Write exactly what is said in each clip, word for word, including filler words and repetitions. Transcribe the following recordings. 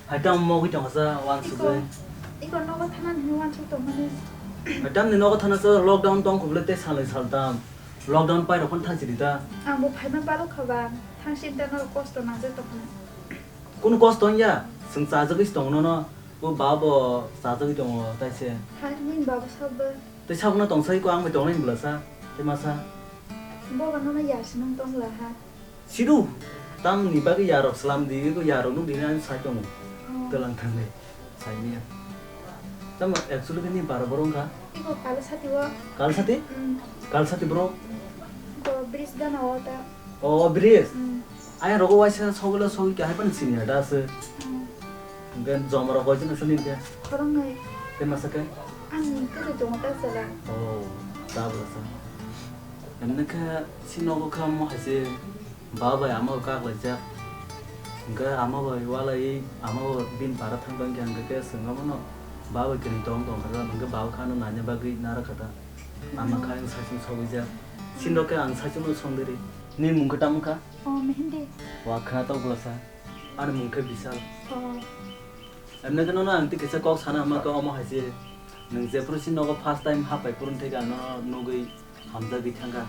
Hai tamo mogwi tongsa wan sugwi. Iko nogo thana hwnwi wansuk tongmani. Hai tamni nogo thana sa lockdown tong khobole tei salai saltam. Lockdown pai rok phano thang sidi ta. Ang bo phaima balok kha ba. Thang sidi ta norok kosto nangjak tongmani. Kunu kosto wngya. Chwng chajagwi si tongo nono. Bo ba bo chajagwi tongo taise. Hai nini baba sabo. Tei sabukno tongsa iko ang bai tongnai bwlasa, tei masa. Boba nono yar sinung tongla ha. Sidu, tamni bagwi yarok slam di, iko yarok nuk di ani sai tongo. Oh. Twilang thangwi, sai miya. Tamo actually bini bara borok wngkha? Iko Kalasati o. Kalasati? Mm. Kalasati bro? Iko bridge gana o ta. O, bridge? Mm. Ayang rogo waisa sogwla sogwi kahai phano siniya da se. Mm. Hwnkhe joma rok koichwng se nini khe? Khoroknwi. Tei masa khe? Ani kwrwi tongo ta chwla. Oh, ta bwlasa. Hwnkhe si nogo khe omo hai se baba bai ama bo kaklaijak. Hwnkhe ama bai walai ama bo bini para thang tong khe hwnkhe khe swng omono baba bai kwrwi tong tong kha hwnkhe baba khe ano naina bagwi naro kha ta. Ama khe ayang saichung sogwijak. Si nok khe ang saichung no song diri. Nini mung khe tamo kha? Oh, Mehndi. Wa khna tok bwlasa. Ani mung khe Bisal. Oh. Emne khe nono ang tei kisa kok sana hwnma khe omo hai se. Nwng jephuru si nogo first time hapai phuru theke ang nono nugwi hamjagwi thangkha.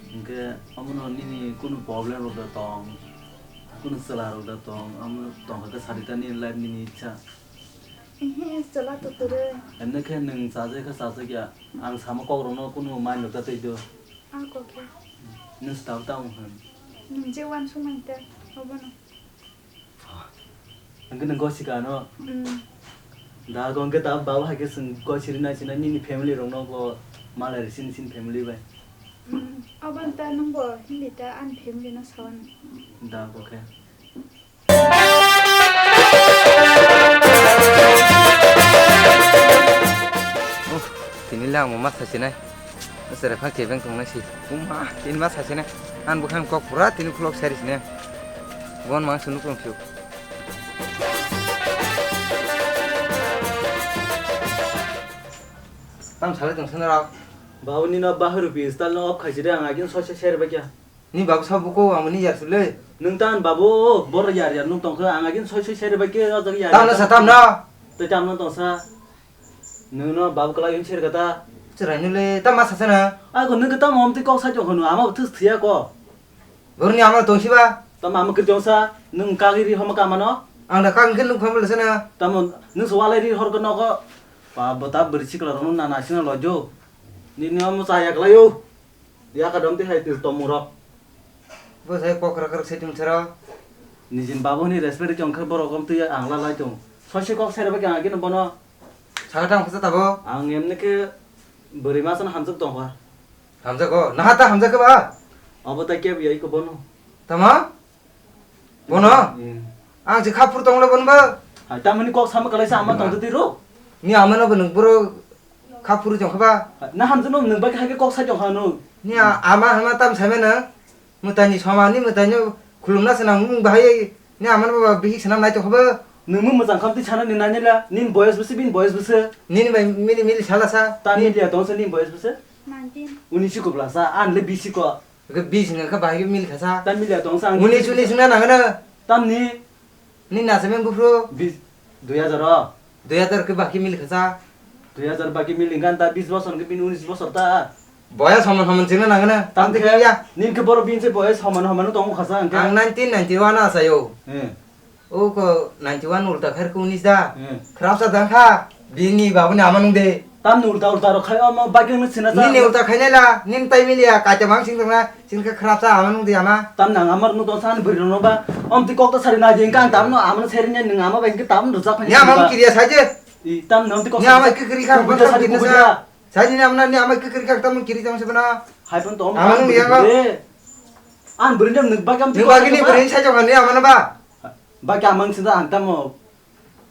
Hwnkhe omono nini kunu problem rok da tong, kunu chwla rok da tong, omo tongkha khe sadi ta nini life nini icha. Ehe, chwla to kwrwi. Emne khe nwng chajak khe chajak ya. Ang sama kok rokno kunu mind rok da twi do. Ah, kok khe. Nwng se tabuk tamo hwn. Nwng je uansukmani ta, obono. Hwnkhe nwng gosika no? Mm. Da go hwnkhe ta baba hai khe chwng gosiri nai sinai nini family rokno bo malai rw sini sini family bai. Mm. Obo ta nwng bo hindi ta ani family no sawan. Da go khe. Uff, tini le ang bo ma sasinai. Cherai phang kebeng tongnai si. Uma, tini ma sasinai. Ang bwkhang kok pura tini khulok sari sinai. Bon mang sunu kong phiu. Tam salai tong sana rok. Babu nino bahai rupi style no off khaisi de ang agin soise seri bakya. Ni babu sabo ko ang ni yar sule. Nwng tan babu bor yar yar nwng tongkha ang agin soi soi seri bai ke o jaga yar. Tam na sa tam na. Tei tam na tongsa. Nwng no babu kala yun seri kata. Cherai nule tam ma sa sana. Ako nwng kata mom tei kok sa jong hanu ama thus thiya ko. Borni ama tongsi ba. Tam ama kir jong sa nwng kagi ri homa kama no. Ang da kang ken nwng kham le sana. Tam nwng so walai ri hor ko no ko. Pa bota beri sikla rong na na sina lojo. Ni ni omo cha yak layo. Ya ka dom te hai tu tomurok. Bo sai kok rak rak setting sero. Nijin babu ni respect chong khe borok om tu ang la lai tong. Soise kok sere ba kya gino bono. Sa tang khasa tabo. Ang emne khe beri ma san hamjak tong kha. Hamjak ko. Na ta hamjak ba. Abo ta kya bi ai ko bono. Tama? Bono? Hmm. Ang se khapur tong le bono ba. Hai tamani kok sama kalai sa ama tong tu ro. Ni ama no bono boro khapur tong kha ba. Na hamjak no nwng ba kha kok sa tong kha no. Ni a-, ama hama tam sa mena. Mwtaini somani mwtaino khulumna swnang mung bahai ni amano baba bihik swnam nai tongkha bo. Nwng mung mwchang khamtwi sana ni nai nila, nini boyos bwse, bini boyos bwse. Nini bai mili mili sala sa. Ta ni liya tong sa nini boyos bwse? Nineteen. Uni si kubla sa, an le bisi ko. Ke bis nang kha bahai mili kha sa. Ta mili ya tong sa. Uni suni suna nang na. Tam ni. Ni nasamen buphru? Bis, dui hajar o. Dui hajar khe baki mili kha sa. Dui hajar baki mili gan ta bis bosor khe bini unis bosor ta. Boya soman soman chingna nangna. Tang khe ya. Nin khe boro bin se boya soman soman tongo kha sa ang khe. Ang nineteen ninety-one a sayo. Eh. O ko ninety-one ulta kher ko unis da. Eh. Khrap sa dang kha. Bini babu ni ama nung de. Tamni ulta ulta rok khai omo bagwi wngwi sinajak. Nini ulta khainai la, nini tai miliya, kaita mang sing tongna, sini khe khrapsa ama nung di ama. Tamni ang ama rok nung tong sa, ani bwrwi rok nung ba, om twi kok ta sari nai di, hwnkhe ang tamno ama no sari nai, nwng ama bai hwnkhe tamno rwchap phai. Ni ama kiriya sai je. I, tamni om twi kok. Ni ama khe kiri kha, kok ta sari kok kha. Sai ni ama, ni ama khe kiri kha, tamno kiri tong se bana. Hai pon to ama nung di ama. An bwrwi nung ba kam twi kok. Ni bagwi ni bwrwi sai jong ni ama no ba. Ba kam ang sinta ang tamo.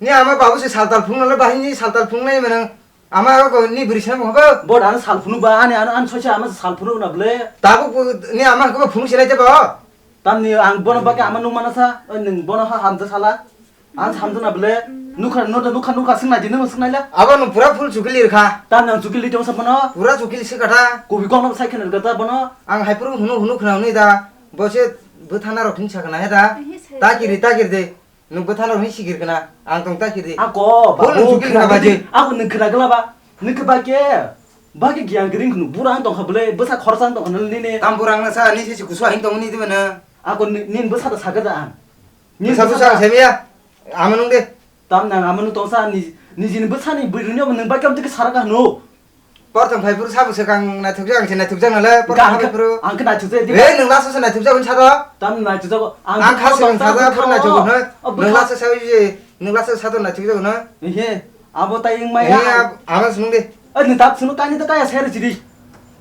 Ni ama babu se saltal phung nalo bahini saltal phung nai manang ama ko ni bwrwi se mo ba. Bo dan sal phunu ba ani ano an socha ama sal phunu na ble. Tabuk ni ama ko phung se nai te ba. Tamni ang bono ba ke ama nung mana sa, oi nung bono ha hamja sala. An samja na ble. Nukha no nukha nukha sing nai di nung sing nai la. Abo no pura full chukili kha. Tam nang chukili tong sa bono. Pura chukili se kata. Kubi kong no sai khen kata bono. Ang hai puru hunu hunu khna ni da. Bo se bwthana rok hin sa khna he da. Takiri takiri de. Nwng bwthano hwnwi sikir kana, ang tong ta kiri. Ako, Bo nwng babu, chukili khna khna baji. Ako nwng khna gla ba? Nwng khe ba khe? Ba khe giyan gring khnu, bura ang tong kha bwle, bwsa khorsa ang tong kha nini. Tam bura ang na sa, ni se kusu ahing tong ni diba na. Ako ni, nin bwsa da saga da ang. Nin Bwsa bwsa bwsa da. Semiya. Ama nung de. Tam nang ama nung tong sa, ni, ni jin bwsa ni bwrwi ni nwng ba khe am tike sara ka hnu. Porthom phai phuru sabo swkang naithokjak, ang se naithokjak nale, porthom Ang phai phuru. Ang khe naithokjak di. Eh, nwng last o se naithokjak hwn sado. Tam naithokjak, ang Ang khe kha swkang sado, phuru naithokjak hwn. Nwng last o sawi je, nwng last o sado naithokjak hwn. Ehe, abo tai wng maya. Eh, ab-, abo swng de. Eh, nwng tak swng kani ta kaya ser chiri.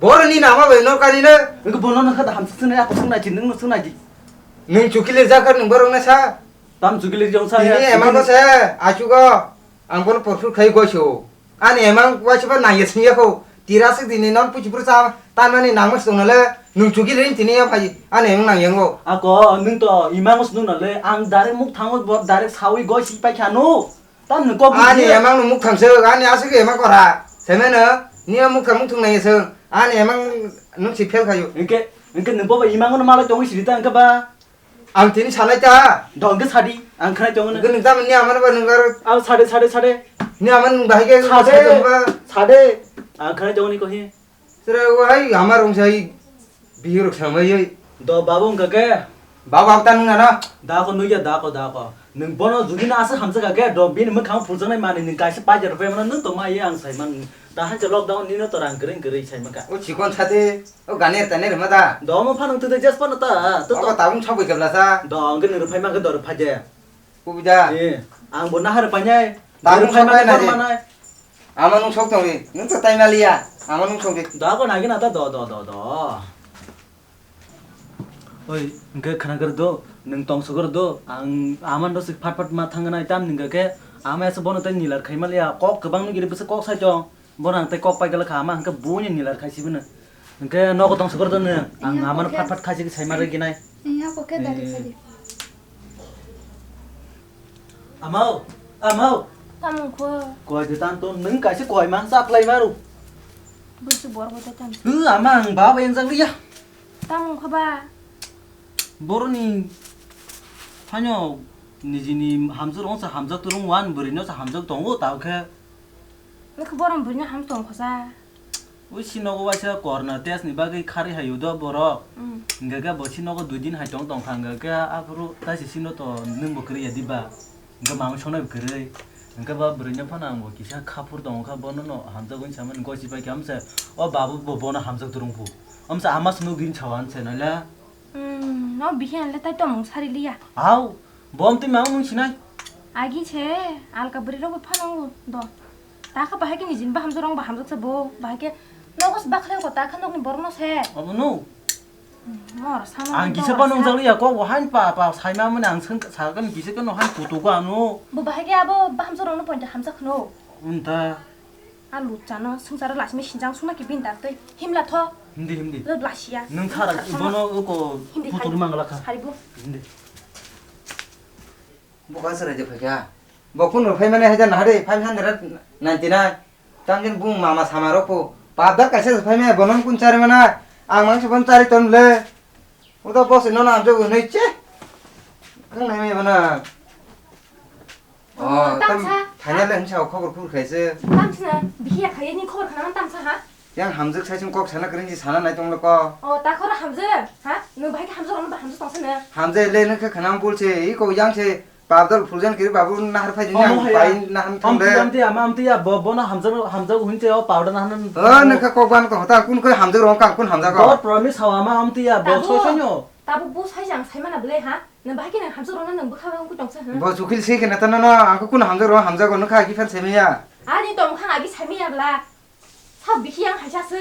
Boro ni nama bai nor kani ne. Nwng bono nang kha da ham swng nai, ako swng nai chiri, nwng swng nai di. Nwng chukili jakar nwng borok na sa. Tam chukili jong sa ya. Ini emang ko se, achugo. Ang bono porfur khai goi so. Ani emang waisa ba nangya singya ko. Tira sik dini non puchi puru sa tanmani nangma song nale. Nung chuki rin tini ya bhai. Ani emang nangya ngo. Ako nung to imang os nung nale. Ang direct muk thango bo direct sawi goi si pai khano. Tam nung kok Ani emang nung muk thang se. Ani asik emang kora. Semena. Ni muk thang muk thung nangya se. Ani emang nung si phel khayo. Engke, engke nung bo ba imang no malai tongwi sidi ta engke ba. Ang tini sanai ta. Dong ke sadi, ang khnai tongo na. Gwnang tamo ni amano ba nung aro. Ang sade, sade, sade. Ni amano nung bahai ke Sade, sade ba. Sade. Ang khnai tongo ni kohi. Sira wai amar rong sai bihirok samai yoi. Do babu wngka ke? Babu abta nung ano. Da ko nuya, da ko, da ko. Nung bono juni na asa hamsa ka ke? Do bini mwkhang puljanai mani nung kaisa pajar pe mano nung to ma ye ang sai man. Da han lockdown ni no to rang kring kring sai maka. O chikon sade. O ganer taner ma da. Do mo phanang tu de jas pano ta. Tu Obo to. Tabung sabui kebla sa. Do ang ke nuru phai ma ke dor phai je. Kubida. Eh, ang bo nahar phai nai. Tabung Nuru phai ma sabai ke na dor je. Ma nai. Ama nung sok tong ri. Nung to tai maliya. Ama nung sok ri. Do ko nagi na ta do do do do. Oi, hingke khana gor do, nung tong sogor do. Ang ama no sik phat phat ma thang nai tam nung ke. Ama asa bono tai nilar khai maliya. Kok kebang nung giri bese kok sai tong. Bono ang tei kok pai gala kha, ama hwnkhe buini nilar khai sibino. Hwnkhe nogo tong sokor do nwng, ang Iya, amano oke. Phat phat khai sigi saima rwgwi nai. Iya, oke, dari Eh. Tadi. Amao, amao. Tamo kho. Koi de tan to nwng kaisa koi mang sa plai maru. Busu bor bo tan. Hw, ama ang baba enjak liya. Tamo kho ba. Boroni phanyo nijini hamjak rong sa hamjak turung wan bwrwi no sa hamjak tongo ta khe. Nokhe borom bwrwino ham tong khosa. Ui sinogo waisa corona test ni bagwi kharwi hayo do borok. Mm. Hingke khe bo sinogo dui din hai tong tong kha hingke khe aphuru taisi sino to nwng bo kwrwi ya diba. Hingke mama sonai bo kwrwi. Hingke ba bwrwino phano ang bo kisa khaphur tongo kha bono no hamjak wi samani gosi pai khe amsa o babu bo bono hamjak turung phu. Amsa ama sunu gin chawan se nala. Hmm, no bihi anle tai tomung sari liya. Au, bom twi mamung sinai. Agi se, alka bwrwi rok bo phanango do. Ta kha bahai khe nijin baham jorong baham joksa bo, bahai khe nogo se bakhlai ko ta kha nokni borok no se. Abo no. Hmm, mor sana Ang kisa pa nung jali ya ko bo hain pa pa sai ma mane ang sang sa kan kisa kan no hain kutu ko ano. Bo bahai khe abo baham jorong no pointa hamsa khno. Unta. A luchano swngcharo lasimi sinjang suna ki bin dak tei himla tho. Hindi, hindi. Lo lasiya. Nwng thara bono oko Hindi putur khai. Mangla kha. Haribo. Hindi. Bo ka sara je phakya. Bo kun ro phai mane hajar na hade five hundred ninety nine. Tamjin bung mama sama ro po. Pap dak kaisa phai me bonon kun chari mana. Ang mang se bon chari ton le. Uda boss no na amjo gunoi che. Kang nai me bana. Oh, tam sa. Thanya le hinsa khobor khur khaise. Tam sa, bihiya khayani khobor khana tam sa ha? Yang hamjak sai sung kok sana kering si sana nai tong le ko. Oh, ta khoro hamjak, ha? Nung bahai khe hamjak rong ba hamjak tong sana. Hamjak le nung khe khana bul se, i ko yang se, pap dol phuljan kiri babu nahar phai Oh, yang mo haya. Pai naham Amti, thang de. Amti, ama amti ya, bo, bo na hamjak, hamjak hun te o powder na han. Oh, nung khe kok ban ko hota kun ko hamjak rong ka kun hamjak ko. Bo promise hawa ama amti ya, bo Tabu. Soi soi nyo. Tabu bo sai jang sai mana bele ha? Nang bahai khe nang hamjak rokno nang bwkha bang kutong sa hwn. Bo chukil se khe na ta nono, ang khe kunu hamjak rok hamjago, nokha agi phan semiya. Ani tong kha agi semiya bla. Sa bikhi yang haisa se.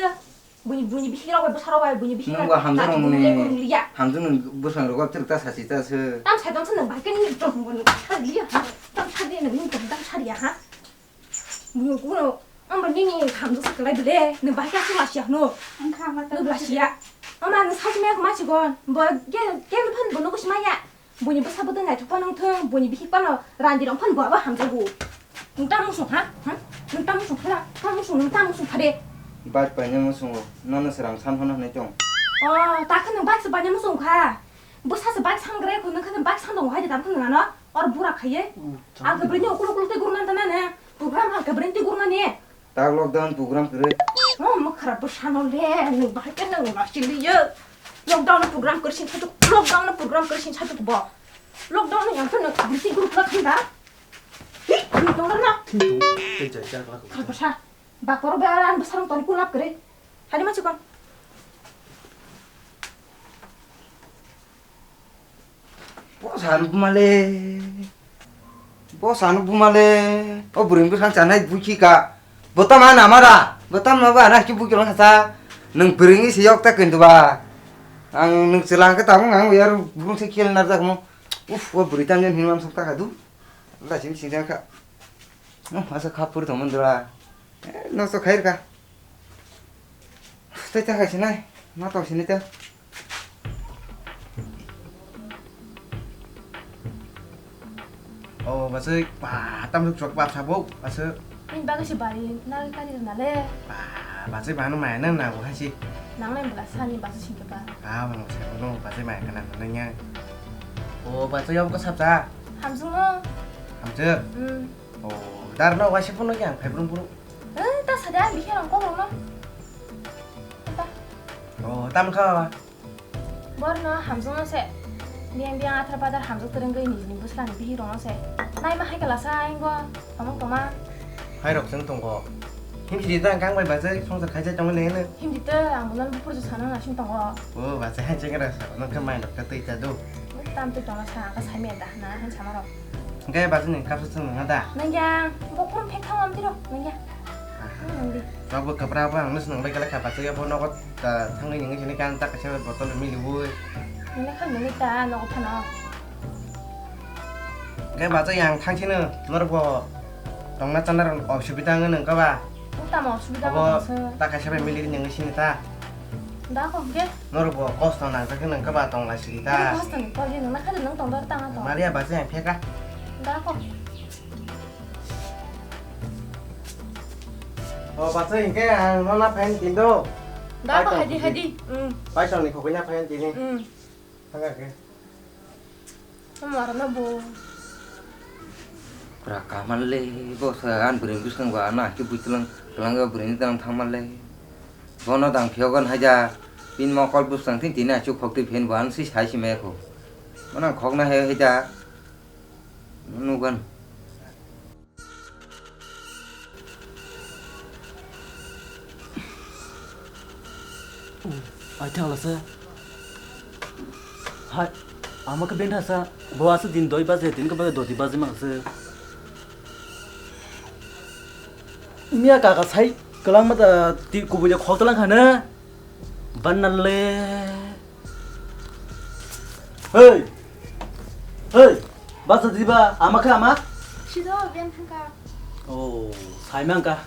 Buni, buni bikhi rok bai bwsa rok bai, buni bikhi Nang rok bo hamjak bai rok buni nini, le kung liya. Hamjak nang bwsang rok tirta sasi ta se. Tam sai tong sa nang bahai khe ni tong bo nang sa liya ha. Tam sa de nang ni tong tam sa liya ha. Nung kuno, amba nini hamjak sa kalai bele, nung bahai khe aswk lasiya hwno. Ang kha ma ta Nung lasiya. Ama nung sai maya kma chigon, bo ge, ge phan bo nugo simaya. Boni bwsa bwtwi naithok phano wng thung, boni bihik phano randi rok phano bo abo hamjago. Nung tamo song ha? Ha? Nung tamo song khala? Tamo song, nung tamo song phade. Bike paina mo songo, nono se rang san phano hwnwi tong. Oh, ta khe nung bike se paina mo song kha. Bwsa se bike san gre ko, nung khe nung bike san dong hai de tam khe nung ano. Or bura khaiye. Hmm, Al kabrini okul okul te gurman tana ne. Program al kabrini te gurmani. Tak lockdown program kwrwi. Oh, mo kharap bo sano le. Nwng bahai ke nwng ma siliyo. Lockdown program kwrwi sing satu. Lockdown program kwrwi sing satu bo. Lockdown yang to nwng kabrini te gurman khanda. Hi, nwng dong na. Tei jai jak lak. Kharap sa. Bakoro be aran besarang tori kulap kwrwi. Hari ma chukon. Bo sanu bumale. Bo sanu bumale. O bwrwini bwsang chanai buki ka. Bo tamo na mara. Bo tamo ba na ki buki lang sa. Nwng bwrwini se yok ta kintu ba. Ang nwng chelang ka tabung ang yar bung se khel nar jak mo. Uf, o bwrwi tam jen hinmam sok ta ka du. La sim sing jang ka. Oh, asa khapur to mandra. Eh, no so khair ka. Tei ta khai sinai, ma tong sini ta. Oh, basai, pa, tam suk chok pa sabo, basai. Ni baga si bari, na kari na le. Pa, basai ba no mai na na bo hai si. Nang nai bela sani basai sing ke ba. Ah, bang sabo no, basai mai kana na nya. Oh, basai yau ka sab ta. Hamsung no. Hamsung. Hmm. Oh, dar no wasi pun no yang, phai brum brum. Eh, ta sada bihe rong kok rong no. Ta. Oh, tam kha ba. Bor no hamsung no se. Biang biang athar padar hamsung tereng goi ni ni busla ni bihi rong no se. Nai ma hai kala sa ang go. Tamo toma. Hai rok seng tong go. Him si ta kang bai ba se song sa khai sa tong le ne. Him di ta ang bulan bupur ju sana na sing tong go. Oh, ba se hai cheng ra sa. No ka mai no ka tei ta do. Tam tei tong sa ka sai me da na han sama rok. Hingke bachini kapsa chwng nangna da? Nangya, bokhorok phek thangma amtwi rok, nangya. Aha. Hmm, nangdi. Nokbo kwbra bo ang nung swnam bai kha, bachai ya bo nogo, ah, thangwi nungwi sini kan tak kaisa botol mili bui. Nini kha nini ta nogo phano. Hingke bachai ang thang sino, norok bo tongna chana rok osubida wngwi nung kha ba? Tamo osubida abo wngwi tongsa. Tak kaisa bai mili nungwi sini ta. Da kok ge? Norok bo kosto nang khe nung khe ba tong lai sigi ta. Ani kosto ni kol ni nung na kha de nung tong dor tang to. Maria ba se pheka. Da kok. O ba se ke ang no na phain tin do. Da kok hadi hadi. Hmm. Pai tong ni khokoi na phain tin ni. Hmm. Thang khe. Omo aro no bo. Pura kamal le, bo sa an bwrwi bwskang ba, ano haikhe bwi twlang, twlang ba bwrwini twlang thangma le. Bono dang phiyogon haida, bini mokol bwskang thin tini achuk khok twi phen bo, ano se sai se maya kho. Bono khok na hai haida, nugan. Ai thang lasa. Hai, ama khe bentha sa. Bo aswk din doi baje, tini khe baje doti baje mang se. Miya kaka sai kwlangma da ti kubui le khok tlang khana. Banna le. Hei! Hei! Basa diba? Ama khe ama? Sido, ben thangka. Oh, saimang ka.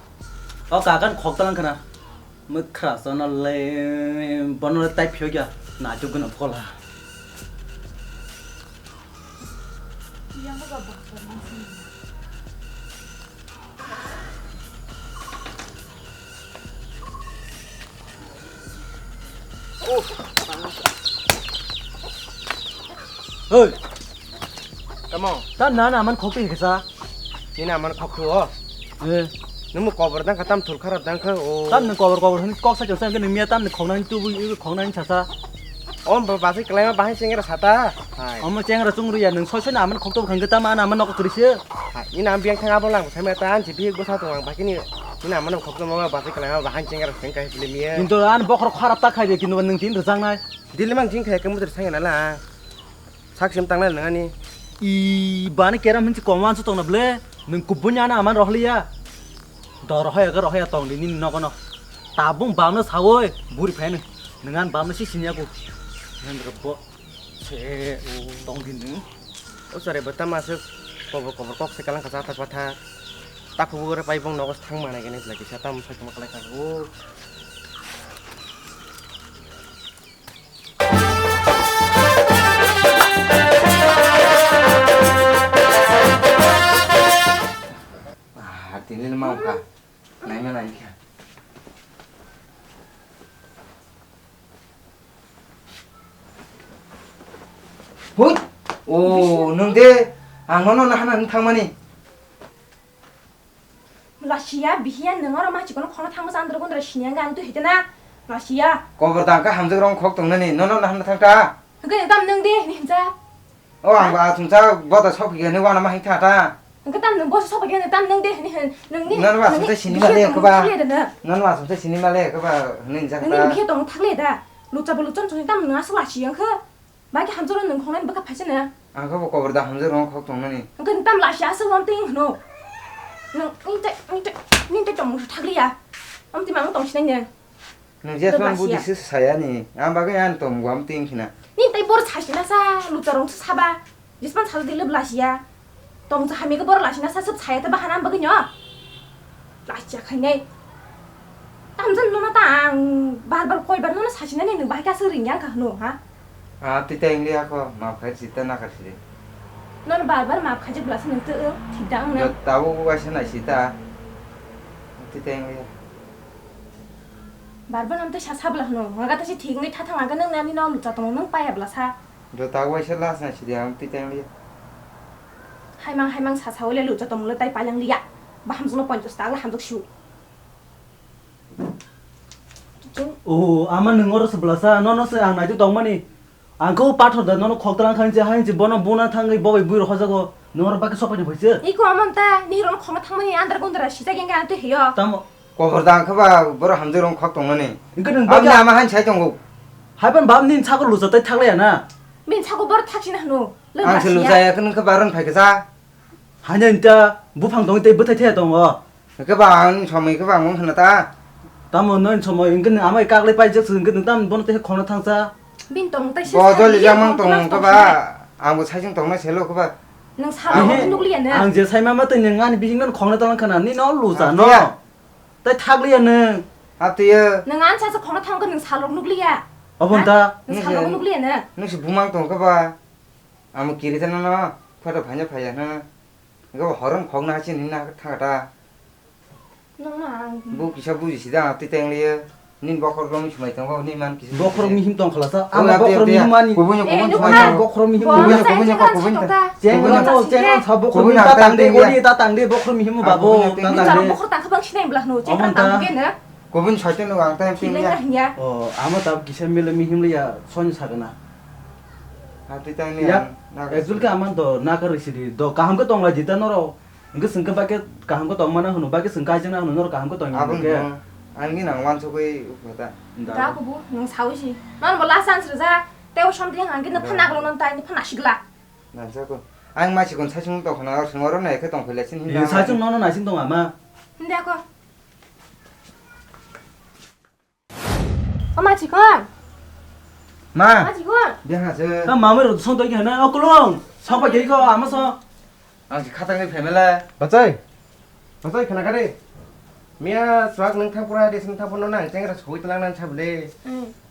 O kakan khok talang khana. Mwkhra sana le, bono le tai phiyok ya. Na juguna phola. Yang ba ba ba. Hei. Tamo? Tam na na man khok twi kisa. Ni na man khok tu o. Eh. Nung mo kobor dang kha tam thul kharap dang kha o. Tam nung kobor kobor hwn kok sa chwng sa nung miya tam nung khok nang tu bu khok nang sa sa. Om ba ba se klai ma ba hai chengra sata. Hai. Omo chengra chung ri ya nung soi soi na man khok tu khang ge tam na man nok kri se. Hai. Ni na biang thang abo lang sai ma ta an chi bi go sa tong ang ba kini. Ni na man khok tu ma ba se klai ma ba hai chengra seng kai film ye. Kintu an bokhor kharap ta khai de kintu nung tin rjang nai. Dili mang jing khai ke mudur sang na la. Sak sim tangnai nang ani. I bani keram hinsi koman su tongna ble. Nung kubun ya na aman rohliya. Do rohoya ga rohoya tong di nini nogo no. Tabung bamno sawoi buri phai nung. Nung an bamno si sinya ku. Nang rebo. Se tong di nung. O sare bata masuk kobor kobor kok se kalang kasa atak patha. Takhu bore pai bong nogo thang mana gene lagi sa tam sai tong kalai kha. O. Ah, tini le mau kha. Nai ma nai kha. Hui! Oh, nung de Ang nono nahana wng thangmani. Lasiya, bihiya, nwng oro machikon khorna thangma chandra gondra siniya ang tu hitena. Lasiya. Kobor dangka hamjak rong khok tongnani, nono nahana thangta. Hwnkhe tam nwng de, hinsa. O ang ba chumsa bota sok phikhe ni wana ma hik tha ta. Hwnkhe tam nwng bosa sok phikhe tam nwng de, ni hin, nwng ni. Nono ba chumsa sini male ko ba. Nono ba chumsa sini male ko ba, hinwi jak ta. Nwng ni bihiya tong thakle da. Lucha bo lucha chungni tam nwng aswk lasiya wngkhe. Baki hamjak rong nwng khongnani bwkha phaisana. Ang khe bo kobor da hamjak rong khok tongnani. Hwnkhe nwng tam lasiya aswk wng twi hwno. Nwng nini tei, nini tei, nini tei tongmung thakliya. Amtwi mang tong sinai nwng. Nwng jesman budi se saya ni. Ang bagwi ang tong wam ting khina. Nini tei bor sasina sa lucha rong saba. Jesman sa dile lasiya. Tong cha hami ke bor lasina sa sab saya ta bahana bagwi nyo. Lasiya khainai. Tamjan nono ta ang bar bar koi bar nono sasina ni nwng bahai ka se ring yang ka hno ha. Ah, tita ingli ako ma khai sita na kar siri. Nono bar bar ma khai jik blasa nwng te thik dang na. Tabu waisa na sita. Tita ingli. Bar bar nam te sa sabla hno. Ngaga ta si thik ngai thathang aga nwng nani no lucha tong nwng paya blasa. Jota waisa last na sidi ang twi tang liya. Haimang haimang sa sa wale lucha tong le tai palang liya. Ba hamjak no ponchas ta la hamjak su. Oh, ama nwng oro se blasa, nono se ang naitu tongmani. Ang khe o pathor da nono khoktrang khan se hain se bono buna thangwi bobai bui rok hojago. Nwng oro bakhe sopai ni phaise. Iko amon ta ni ron khoma thangmani andar gondra sijak engga ang twi heyo. Tamo. Kobor da ang khe ba boro hamjak rong khok tongnani. Hwnkhe nwng Aboni bagwi ama han sai tongo. Haipan bam nini sago lucha tai thaklaya na. Bini sago bor thaksina hwno. Ang se lucha ya khe nwng khe baron phai khe sa. Hanya inta buphang tongwi tei bwthai thaya tongo. Hwnkhe ba ang somoi khe ba ang wng khna ta. Tamo nini somoi hwnkhe nwng amai kaklai paijak se hwnkhe nwng tam bono tei khokna thangsa. Bini tong tai se. Bo joli jamang tong khe ba. Ang bo saising tongna selo khe ba. Nwng salo nukliya na. Ang je saima ma tei nwng ani bihik no khokna talang khna nini no lucha no. Tei thakliya nwng. Haptiya. Nwng ani sacha khorna thangkhe nwng salok nukliya. Obo nwng ta? Nwng salok nukliya nwng. Nwng se bumang tongkha ba. Amo kiri ta nono photo phanya phaya na. Nwng horom khokna hachin hinna thangata. Nwng ma ang. Bo kisa buji sida twi tengliya. Nin bokhorok romwi swmai tongo, nin man kisa. Bokhorok mihim tong khalasa. Ama bokhorok mihim mani. Kubunyo kubun swmai tongo. Bokhorok mihim. Kubunyo kubunyo ko kubun ta. Chengrano chengrano sa bokhorok mihim ta tangde, odi ta tangde bokhorok mihim babo ta tangde. Bokhorok tangkha bang sinai bla hnu, chengrano tangkha gena. Kubun saiton no ang ta ping ya. Oh, ama ta kisa mile mihim liya soni sagana. Ha twi tang ni. Actually ka aman do nakar sidi do kaham ka tong la jita noro. Hwnkhe chwng khe bakhe kaham khe tongmana hwno, bakhe chwng kaijakna hwno, norok kaham khe tongya hwnkhe. Aboni hwno, ang gini ang wansugwi uphata. Da kubu, nwng sawi si. Nono bo last chance rwjak. Tei o something ang gini phan naglo non tai, phan nasigla. Nansako. Ang masi kon saichung tongkhana, sungoro naikhe tongkhe lesin hinda. Saichung nono naising tong ama. Hindi ako. O ma chikon. Ma. Ma chikon. Biha se. Ta mamai rok song toi khe na, o kulung. Song pa khe ko ama so. Ang si khatang ni family. Bachai. Bachai khana kare. Mia swak nang thang pura de sing thang pura nang chengra soi tlang nan sabule.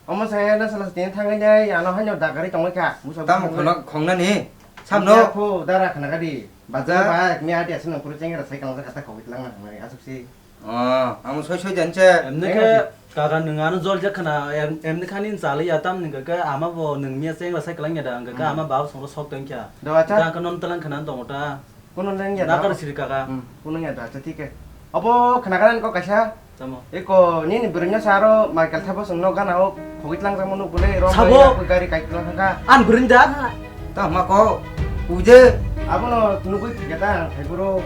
Omo saya na sala tin thang ngai ano hanyo da gari tong kha. Tamo khona khongna ni. Samno. Ko dara khana kare. Bachai. Ba mia de sing pura chengra sai kalang kata khoi tlang nan mai asuk si. Oh, amo soi soi jan se. Emni khe kaka nwng ano jol jak khna, em-, emni khani chalai ya tam ni kaka ama bo nwng mia cheng la sai klang ya da, kaka ama baba songro sok tong kya. Do acha. Kaka non talang khna tong ta. Kuno nang ya da. Nakar siri kaka. Hmm, kuno ya da, acha thik hai. Abo khna karan ko kaisa. Tamo. Eko nini bwrwino saro Michael thabo songno gana o khogit lang jamo nuk bole ro. Sabo. Gari kai tlang kha. An bwrwin da. Ta ma ko, uje. Abono nugui phiketa, thaiburo.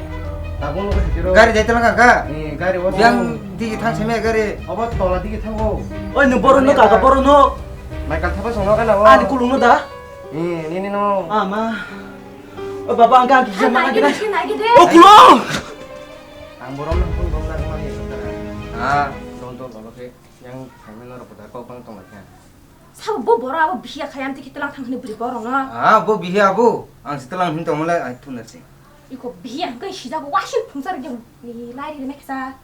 Tabuk nugui phikiro. Gari jai tala kaka? Eh, gari o. Yang digi thang seme gari. Obo tola digi thango. Oi, nwng boro no kaka, boro no. Michael thabo songno gana o. Ani kulung no da? Eh, nini no. Ama. O baba, ang kang kisa mana gina. O kulung. Ang boro no pun gong na mani. Ah, don don don ke. Yang kami no rok da kok bang tong kha. Sabo bo borok abo bihiya khai amtwi khe twlang thang hwnwi bwrwi borok no. Ah, bo bihiya abo. Ang se twlang hwnwi tongmole ai thuna se. Iko bihiya hwnkhe sijago wasil phungsa rwdi ni lai rwdi meksa.